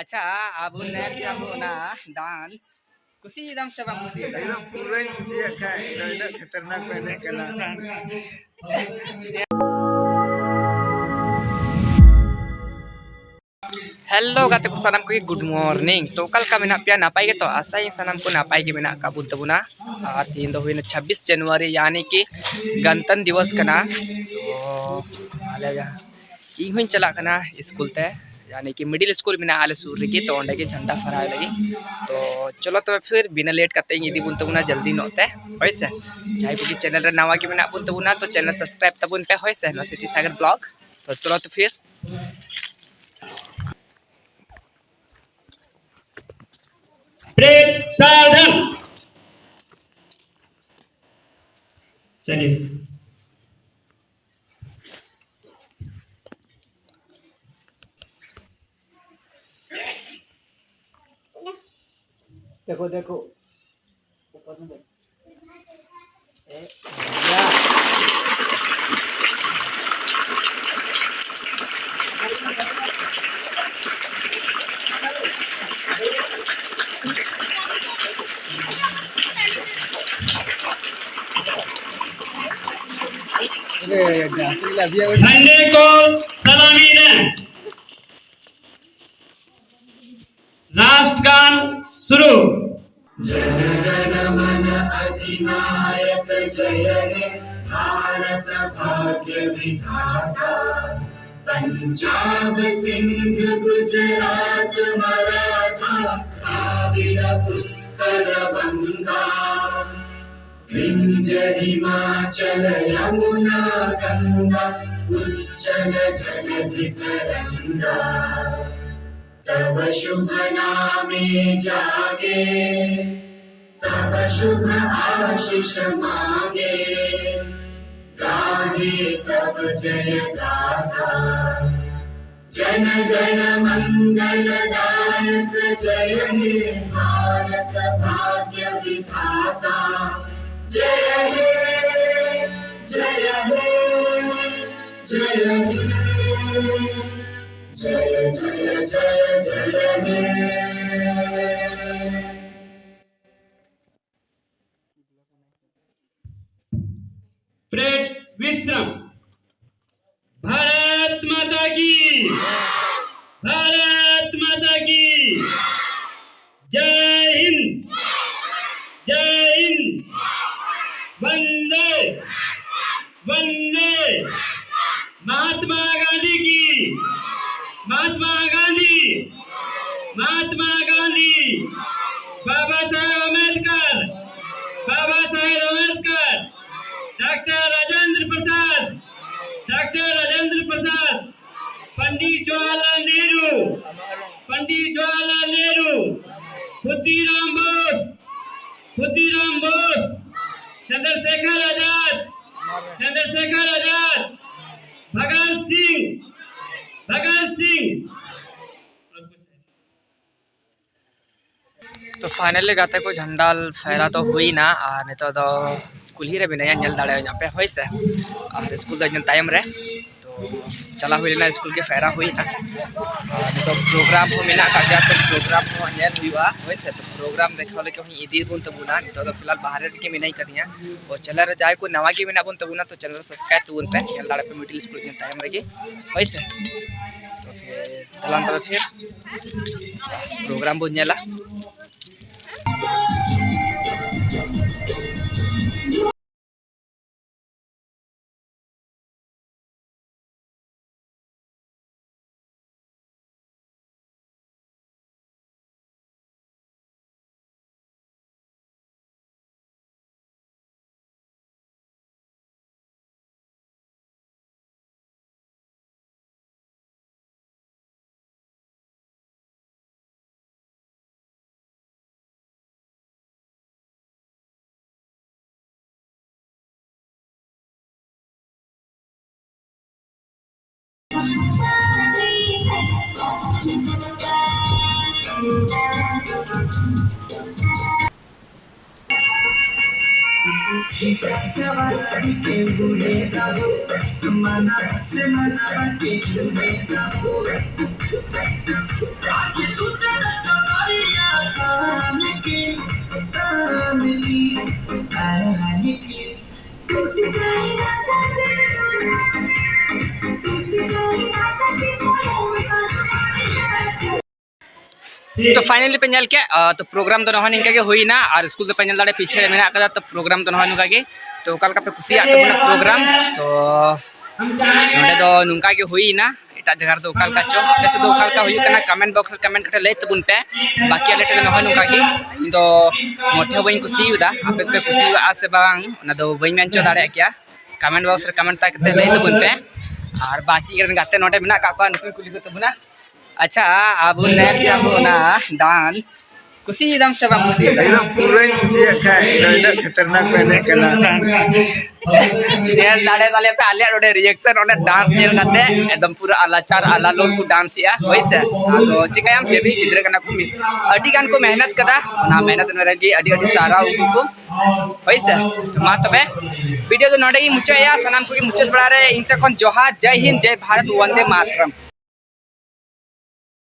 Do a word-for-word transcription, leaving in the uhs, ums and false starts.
ᱟᱪᱪᱷᱟ, ᱟᱵᱚ ᱧᱮᱞ ᱠᱮᱫᱟ ᱵᱚ ᱚᱱᱟ ᱰᱟᱱᱥ᱾ ᱠᱩᱥᱤᱭᱟᱫᱟᱢ ᱥᱮ ᱵᱟᱢ ᱠᱩᱥᱤᱭᱟᱫᱟ? ᱮᱠᱫᱚᱢ ᱯᱩᱨᱟᱹᱧ ᱠᱩᱥᱤᱭᱟᱜ ᱠᱷᱟᱡ, ᱮᱠᱫᱚᱢ ᱤᱱᱟᱹᱜ ᱠᱷᱟᱛᱟᱨᱱᱟᱠ ᱠᱚ ᱮᱱᱮᱡ ᱠᱟᱱᱟ᱾ ᱦᱮᱞᱳ ᱜᱟᱛᱮ ᱠᱚ ᱥᱟᱱᱟᱢ ᱠᱚᱜᱮ, ᱜᱩᱰ ᱢᱚᱨᱱᱤᱝ᱾ ᱛᱚ ᱚᱠᱟ ᱞᱮᱠᱟ ᱢᱮᱱᱟᱜ ᱯᱮᱭᱟ? ᱱᱟᱯᱟᱭ ᱜᱮᱛᱚ? ᱟᱥᱟᱭᱟᱹᱧ ᱥᱟᱱᱟᱢ ᱠᱚ ᱱᱟᱯᱟᱭ ᱜᱮ ᱢᱮᱱᱟᱜ ᱟᱠᱟᱫ ᱵᱚᱱ ᱛᱟᱵᱚᱱᱟ᱾ ᱟᱨ ᱛᱮᱦᱮᱧ ᱫᱚ ᱦᱩᱭᱱᱟ ᱪᱷᱟᱵᱵᱤᱥ ᱡᱟᱱᱩᱣᱟᱨᱤ, ᱭᱟᱱᱤ ᱠᱤ ᱜᱟᱱᱛᱟᱱ ᱫᱤᱵᱚᱥ ᱠᱟᱱᱟ᱾ ᱛᱚ ᱟᱞᱮ ᱡᱟᱦᱟᱸ, ᱤᱧ ᱦᱚᱸᱧ ᱪᱟᱞᱟᱜ ᱠᱟᱱᱟ ᱥᱠᱩᱞ ᱛᱮ, ᱭᱟᱱᱤ ᱠᱤ ᱢᱤᱰᱤᱞ ᱥᱠᱩᱞ ᱢᱮᱱᱟᱜᱼᱟ ᱟᱞᱮ ᱥᱩᱨ ᱨᱮᱜᱮ, ᱛᱚ ᱚᱸᱰᱮ ᱜᱮ ᱡᱷᱟᱱᱰᱟ ᱯᱷᱟᱦᱟᱨᱟᱭ ᱞᱟᱹᱜᱤᱫ᱾ ᱛᱚ ᱪᱚᱞᱚ ᱛᱚᱵᱮ ᱯᱷᱤᱨ ᱵᱤᱱᱟᱹ ᱞᱮᱴ ᱠᱟᱛᱮ ᱤᱧ ᱤᱫᱤ ᱵᱚᱱ ᱛᱟᱵᱚᱱᱟ ᱡᱚᱞᱫᱤ ᱧᱚᱜ ᱛᱮ, ᱦᱳᱭ ᱥᱮ᱾ ᱡᱟᱦᱟᱸᱭ ᱠᱚᱜᱮ ᱪᱮᱱᱮᱞ ᱨᱮ ᱱᱟᱣᱟ ᱜᱮ ᱢᱮᱱᱟᱜ ᱵᱚᱱ ᱛᱟᱵᱚᱱᱟ, ᱛᱚ ᱪᱮᱱᱮᱞ ᱥᱟᱵᱥᱠᱨᱟᱭᱤᱵ ᱛᱟᱵᱚᱱ ᱯᱮ, ᱦᱳᱭ ᱥᱮ, ᱱᱚᱣᱟ ᱥᱤᱴᱤ ᱥᱟᱜᱚᱨ ᱵᱞᱚᱜ᱾ ᱛᱚ ᱪᱚᱞᱚ ᱛᱚ ᱯᱷᱤᱨ᱾ ब्रेक, सावधान। चलिए। देखो, देखो। झंडे को सलामी दें। राष्ट्रगान शुरू। जनगण मन अधिनायक जय हे भारत भाग्य विधाता। पंजाब सिंध गुजरात मराठा द्राविड़ उत्कल वंगा। विंध्य हिमाचल यमुना गंगा उच्चल जलधि तरंगा। तव शुभ नामे जागे, तव शुभ आशीष मागे, गाहे तव जय गाथा। जन गण मंगल दायक जय हे भारत भाग्य विधाता। जय हे, जय हे, ब्रेक विश्राम। भारत माता की, भारत माता की। जय हिंद, जय हिंद। वंदे, वंदे। महात्मा गांधी की, महात्मा गांधी, महात्मा गांधी। बाबा साहेब अम्बेडकर, बाबा साहेब अम्बेडकर। Doctor Rajendra Prasad, doctor Rajendra Prasad. पंडित जवाहरलाल नेहरू, पंडित जवाहरलाल नेहरू। खुदीराम बोस, खुदीराम बोस। चंद्रशेखर आजाद, चंद्रशेखर आजाद। भगत सिंह, भगत सिंह। तो finally ᱜᱟᱛᱮ ᱠᱚ, ᱡᱷᱟᱱᱰᱟ ᱯᱷᱮᱨᱟ ᱫᱚ ᱦᱩᱭᱱᱟ ᱟᱨ ᱱᱤᱛᱚᱜ ᱫᱚ ᱠᱩᱞᱦᱤ ᱨᱮ ᱢᱮᱱᱟᱹᱧᱟ, ᱧᱮᱞ ᱫᱟᱲᱮᱭᱟᱹᱧ ᱟᱯᱮ, ᱦᱳᱭ ᱥᱮ᱾ ᱟᱨ ᱥᱠᱩᱞ ᱫᱚ ᱤᱧ ᱛᱟᱭᱚᱢ ᱨᱮ᱾ ᱛᱚ ᱪᱟᱞᱟᱣ ᱦᱩᱭ ᱞᱮᱱᱟ, ᱥᱠᱩᱞ ᱜᱮ ᱯᱷᱮᱨᱟ ᱦᱩᱭᱱᱟ᱾ ᱟᱨ ᱱᱤᱛᱚᱜ ᱯᱨᱳᱜᱨᱟᱢ ᱦᱚᱸ ᱢᱮᱱᱟᱜ ᱟᱠᱟᱫ ᱜᱮᱭᱟ, ᱛᱚ ᱯᱨᱳᱜᱨᱟᱢ ᱦᱚᱸ ᱧᱮᱞ ᱦᱩᱭᱩᱜᱼᱟ, ᱦᱳᱭ ᱥᱮ᱾ ᱛᱚ ᱯᱨᱳᱜᱨᱟᱢ ᱫᱮᱠᱷᱟᱣ ᱞᱟᱹᱜᱤᱫ ᱦᱚᱸ ᱤᱫᱤᱭᱮᱫ ᱵᱚᱱ ᱛᱟᱵᱚᱱᱟ᱾ ᱱᱤᱛᱚᱜ ᱫᱚ ᱯᱷᱤᱞᱦᱟᱞ ᱵᱟᱦᱨᱮ ᱨᱮᱜᱮ ᱢᱮᱱᱟᱹᱧ ᱠᱟᱫᱤᱧᱟ᱾ ᱛᱚ ᱪᱮᱱᱮᱞ ᱨᱮ ᱡᱟᱦᱟᱸᱭ ᱠᱚ ᱱᱟᱣᱟ ᱜᱮ ᱢᱮᱱᱟᱜ ᱵᱚᱱ ᱛᱟᱵᱚᱱᱟ, ᱛᱚ ᱪᱮᱱᱮᱞ ᱨᱮ ᱥᱟᱵᱥᱠᱨᱟᱭᱤᱵ ᱛᱟᱵᱚᱱ ᱯᱮ, ᱧᱮᱞ ᱫᱟᱲᱮᱭᱟᱜ ᱯᱮ ᱢᱤᱰᱤᱞ ᱥᱠᱩᱞ ᱤᱧ ᱛᱟᱭᱚᱢ ᱨᱮᱜᱮ, ᱦᱳᱭ ᱥᱮ᱾ ᱛᱚ ᱯᱷᱤᱨ ᱫᱮᱞᱟᱱ ᱛᱚᱵᱮ ᱯᱷᱤᱨ ᱯᱨᱳᱜᱨᱟᱢ ᱵᱚᱱ ᱧᱮᱞᱟ᱾ ᱛᱚ finally ᱯᱮ ᱧᱮᱞ ᱠᱮᱫ, ᱟ, ᱛᱚ program ᱫᱚ ᱱᱚᱜᱼᱚᱭ ᱱᱤᱝᱠᱟ ᱜᱮ ᱦᱩᱭᱱᱟ᱾ ᱟᱨ ᱥᱠᱩᱞ ᱫᱚ ᱯᱮ ᱧᱮᱞ ᱫᱟᱲᱮᱭᱟᱜᱼᱟ, ᱯᱤᱪᱷᱮ ᱨᱮ ᱢᱮᱱᱟᱜ ᱠᱟᱫᱟ᱾ ᱛᱚ program ᱫᱚ ᱱᱚᱜᱼᱚᱭ ᱱᱚᱝᱠᱟ ᱜᱮ᱾ ᱛᱚ ᱚᱠᱟ ᱞᱮᱠᱟ ᱯᱮ ᱠᱩᱥᱤᱭᱟᱜ ᱛᱟᱵᱚᱱᱟ program? ᱛᱚ ᱱᱚᱰᱮ ᱫᱚ ᱱᱚᱝᱠᱟ ᱜᱮ ᱦᱩᱭᱱᱟ᱾ ᱮᱴᱟᱜ ᱡᱟᱭᱜᱟ ᱨᱮᱫᱚ ᱚᱠᱟ ᱞᱮᱠᱟ ᱪᱚ, ᱟᱯᱮ ᱥᱮᱫ ᱫᱚ ᱚᱠᱟ ᱞᱮᱠᱟ ᱦᱩᱭᱩᱜ ᱠᱟᱱᱟ, comment box ᱨᱮ comment ᱠᱟᱛᱮ ᱞᱟᱹᱭ ᱛᱟᱵᱚᱱ ᱯᱮ᱾ ᱵᱟᱹᱠᱤ ᱟᱞᱮ ᱴᱷᱮᱱ ᱫᱚ ᱱᱚᱜᱼᱚᱭ ᱱᱚᱝᱠᱟ ᱜᱮ᱾ ᱤᱧ ᱫᱚ ᱢᱚᱴᱷᱮ ᱦᱚᱸ ᱵᱟᱹᱧ ᱠᱩᱥᱤᱭᱟᱫᱟ, ᱟᱯᱮ ᱫᱚᱯᱮ ᱠᱩᱥᱤᱭᱟᱜᱼᱟ ᱥᱮ ᱵᱟᱝ, ᱚᱱᱟ ᱫᱚ ᱵᱟᱹᱧ ᱢᱮᱱ ᱦᱚᱪᱚ ᱫᱟᱲᱮᱭᱟᱜ ᱠᱮᱭᱟ᱾ Comment box ᱨᱮ comment ᱠᱟᱛᱮ ᱞᱟᱹᱭ ᱛᱟᱵᱚᱱ ᱯᱮ᱾ ᱟᱨ ᱵᱟᱹᱠᱤ ᱨᱮᱱ ᱜᱟᱛᱮ ᱱᱚᱰᱮ ᱢᱮᱱᱟᱜ ᱠᱟᱜ ᱠᱚᱣᱟ, ᱱᱩᱠᱩᱧ ᱠᱩᱞᱤ ᱠᱚ ᱛᱟᱵᱚᱱᱟ᱾ ᱟᱪᱪᱷᱟ, ᱟᱵᱚ ᱧᱮᱞ ᱠᱮᱜᱼᱟ ᱵᱚ ᱚᱱᱟ dance, ᱠᱩᱥᱤᱭᱟᱫᱟᱢ ᱥᱮ ᱵᱟᱢ ᱠᱩᱥᱤᱭᱟᱫᱟ? ᱮᱠᱫᱚᱢ ᱯᱩᱨᱟᱹᱧ ᱠᱩᱥᱤᱭᱟᱜ ᱠᱷᱟᱡ, ᱮᱠᱫᱚᱢ ᱤᱱᱟᱹᱜ ᱠᱷᱟᱛᱟᱨᱱᱟᱠ ᱠᱚ ᱮᱱᱮᱡ ᱠᱟᱱᱟ᱾ ᱧᱮᱞ ᱫᱟᱲᱮ ᱫᱟᱞᱮ ᱯᱮ ᱟᱞᱮᱭᱟᱜ ᱱᱚᱰᱮ reaction, ᱚᱸᱰᱮ dance ᱧᱮᱞ ᱠᱟᱛᱮ ᱮᱠᱫᱚᱢ ᱯᱩᱨᱟᱹ ᱟᱞᱟᱪᱟᱨ ᱟᱞᱟᱞᱳᱞ ᱠᱚ dance ᱮᱜᱼᱟ, ᱦᱳᱭ ᱥᱮ᱾ ᱟᱫᱚ ᱪᱤᱠᱟᱹᱭᱟᱢ, ᱯᱷᱤᱨ ᱵᱷᱤ ᱜᱤᱫᱽᱨᱟᱹ ᱠᱟᱱᱟ ᱠᱚ, ᱟᱹᱰᱤ ᱜᱟᱱ ᱠᱚ ᱢᱮᱦᱱᱚᱛ ᱠᱟᱫᱟ, ᱚᱱᱟ ᱢᱮᱦᱱᱚᱛ ᱨᱮᱜᱮ ᱟᱹᱰᱤ ᱟᱹᱰᱤ ᱥᱟᱨᱦᱟᱣ ᱩᱱᱠᱩ ᱠᱚ, ᱦᱳᱭ ᱥᱮ᱾ ᱢᱟ ᱛᱚᱵᱮ video ᱫᱚ ᱱᱚᱰᱮ ᱜᱤᱧ ᱢᱩᱪᱟᱹᱫ ᱮᱜᱼᱟ᱾ ᱥᱟᱱᱟᱢ ᱠᱚᱜᱮ ᱢᱩᱪᱟᱹᱫ ᱵᱮᱲᱟ ᱨᱮ ᱤᱧ ᱥᱮᱫ ᱠᱷᱚᱱ ᱡᱚᱦᱟᱨ, ᱡᱟᱭ ᱦᱤᱱᱫ, ᱡᱟᱭ ᱵᱷᱟᱨᱚᱛ, ᱵᱚᱱᱫᱮ ᱢᱟᱛᱨᱚᱢ᱾